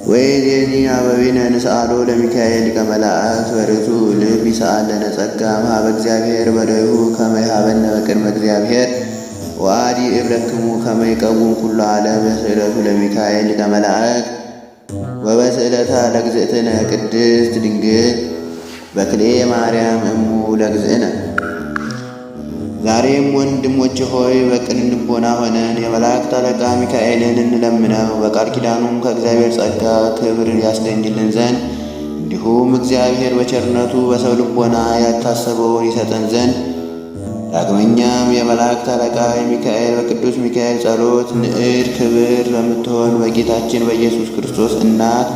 ወይእዜኒ አበዊነ ንስአሎ ለሚካኤል ሊቀ መላእክት በርቱዕ ልብ ይስአል ለነ ጸጋ እምኀበ እግዚአብሔር በደይሁ ከመ ይሃበነ በቅድመ እግዚአብሔር። ወአዲ እብለክሙ ከመ ይቀውም ኩሉ ዓለም በስእለቱ ለሚካኤል ሊቀ መላእክት ወበስእለታ ለእግዝእትነ ቅድስት ድንግል በክልኤ ማርያም እሙ ለእግዝእነ። ዛሬም ወንድሞች ሆይ፣ በቅን ልቦና ሆነን የመላእክት አለቃ ሚካኤልን እንለምነው፣ በቃል ኪዳኑም ከእግዚአብሔር ጸጋ ክብር ያስገኝልን ዘንድ፣ እንዲሁም እግዚአብሔር በቸርነቱ በሰው ልቦና ያልታሰበውን ይሰጠን ዘንድ። ዳግመኛም የመላእክት አለቃ የሚካኤል በቅዱስ ሚካኤል ጸሎት ንዕድ ክብር በምትሆን በጌታችን በኢየሱስ ክርስቶስ እናት፣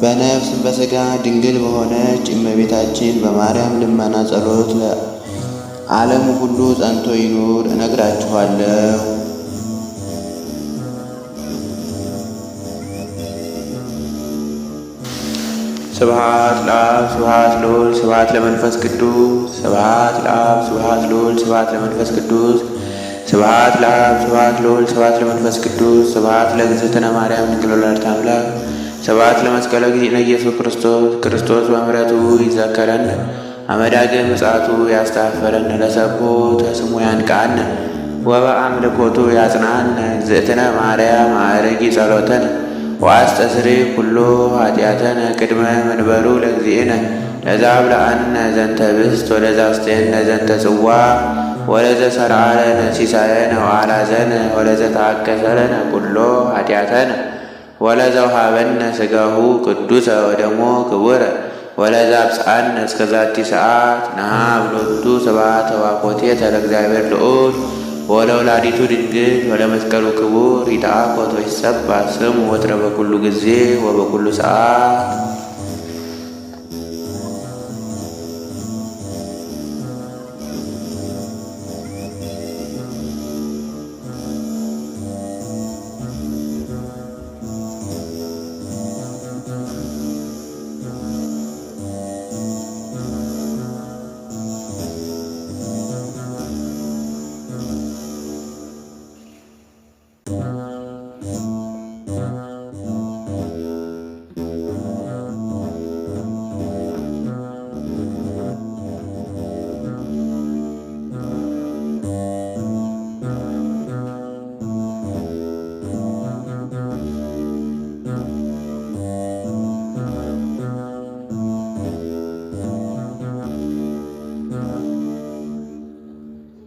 በነፍስ በሥጋ ድንግል በሆነች እመቤታችን በማርያም ልመና ጸሎት ለዓለሙ ሁሉ ጸንቶ ይኑር እነግራችኋለሁ። ስብሐት ለአብ፣ ስብሐት ለወልድ፣ ስብሐት ለመንፈስ ቅዱስ። ስብሐት ለአብ፣ ስብሐት ለወልድ፣ ስብሐት ለመንፈስ ቅዱስ። ስብሐት ለአብ፣ ስብሐት ለወልድ፣ ስብሐት ለመንፈስ ቅዱስ። ስብሐት ለእግዝእትነ ማርያም ድንግል ወላዲተ አምላክ። ስብሐት ለመስቀለ እግዚእነ ኢየሱስ ክርስቶስ። ክርስቶስ በምሕረቱ ይዘከረነ፣ አመ ዳግም ምጽአቱ ያስተኀፈረነ፣ ለሰብሖ ተስሙ ያንቃነ፣ ወበአምልኮቱ ያጽናነ። እግዝእትነ ማርያም አዕርጊ ጸሎተነ ወአስተስሪ ኩሎ ኃጢአተነ ቅድመ መንበሩ ለእግዚእነ። ለዘአብልዐነ ዘንተ ኅብስት፣ ወለዘአስተየነ ዘንተ ጽዋ፣ ወለዘ ሰርዐ ለነ ሲሳየነ ወአልዓዘነ፣ ወለዘ ተአከሰ ለነ ኩሎ ኃጢአተነ፣ ወለዘውሃበነ ሥጋሁ ቅዱሰ ወደሞ ክቡረ፣ ወለዘ አብጽሐነ እስከ ዛቲ ሰዓት፣ ነሃብ ሎቱ ስብሐተ ወአኮቴተ ለእግዚአብሔር ልዑል ወለወላዲቱ ድንግል ወለመስቀሉ ክቡር። ይትአኮት ወይሰብሐ ስሙ ወትረ በኩሉ ጊዜ ወበኩሉ ሰዓት።